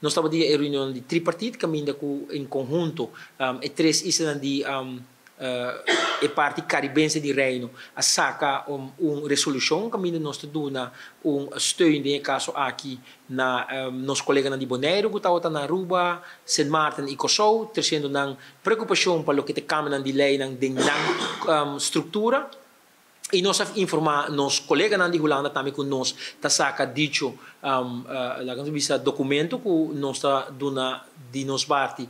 Nos tabatin e reunion di tripartiet, kaminda ku en konhunto e tres islanan di e parti karibense di Reino a saka un resolushon kaminda nos ta duna un steun den e kaso aki na nos koleganan di Boneiru ku tabata na Aruba, Sint Maarten i Kòrsou, tresiendo nan preokupashon pa loke ta kambionan di leinan den nan struktura. I nos a informá nos koleganan di Hulanda tambe ku nos ta saka dicho laga nos bisa dokumento ku nos ta duna di nos parti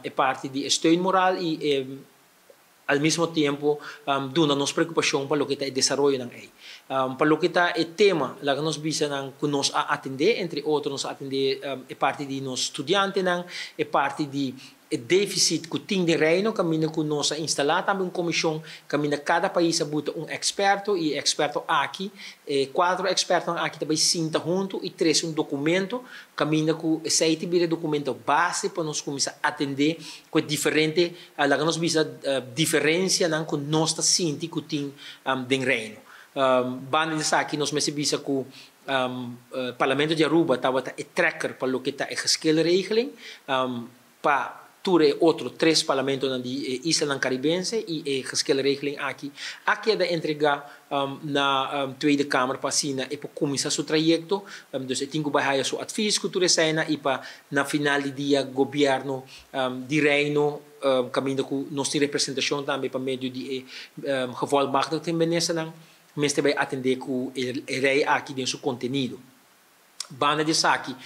e parti di e steun moral i al mismo tempu duna nos preokupashon pa loke ta e desaroyonan ei. Pa loke ta e tema, laga nos bisa nan, ku nos a atendé, entre otro nos a atendé e parti di nos studiantenan, e parti di e défisit ku tin den Reino, kaminda ku nos a instalá tambe un komishon kaminda kada pais a buta un eksperto i e eksperto aki, e kuater ekspertonan aki ta bai sinta huntu i trese un dokumento kaminda ku esei ta bira e dokumento base pa nos kuminsá atendé ku e diferente, laga nos bisa, diferensianan ku nos ta sinti ku tin den Reino. Banda di esaki nos mester bisa ku Parlamento di Aruba tabata e trekker pa loke ta e geschilregeling pa tur e otro tres parlamentonan di e islanan karibense i e geschilregeling aki a keda entregá na Tweede Kamer pa asina e por kuminsá su trayekto. Dus e tin ku bai haya su advies ku tur eseinan i pa na final di dia gobièrnu di Reino, kaminda ku nos tin representashon tambe pa medio di e gevolmachtigde ministernan, mester bai atendé ku e lei aki den su kontenido. Banda di esaki,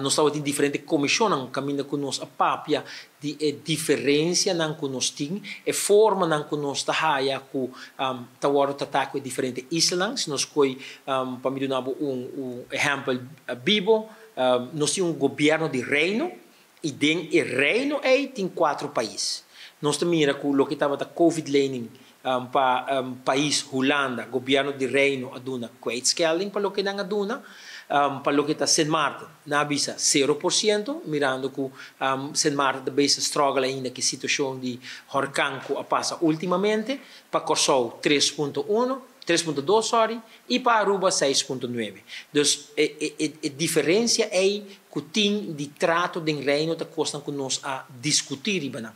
nos tabatin diferente komishonnan kaminda ku nos a papia di e diferensianan ku nos tin, e formanan ku nos ta haya ku ta wòrdu tratá ku e diferente islanan. Si nos koe, pa mi duna bo un ehèmpel bibo, nos tin un gobièrnu di Reino i den e Reino ei tin kuater pais. Nos ta mira ku loke tabata COVID-lening pa pais Hulanda, gobièrnu di Reino a duna kwijtschelding pa loke nan a duna. Pa loke ta Sint Maarten, nan a bisa 0%, mirando ku Sint Maarten ta bezig struggle ainda ku e situashon di horkan ku a pasa últimamente. Pa Kòrsou 3.1, 3.2, sorry, i pa Aruba 6.9. Dus e diferensia ei ku tin di trato den Reino ta kosnan ku nos a diskutí riba nan.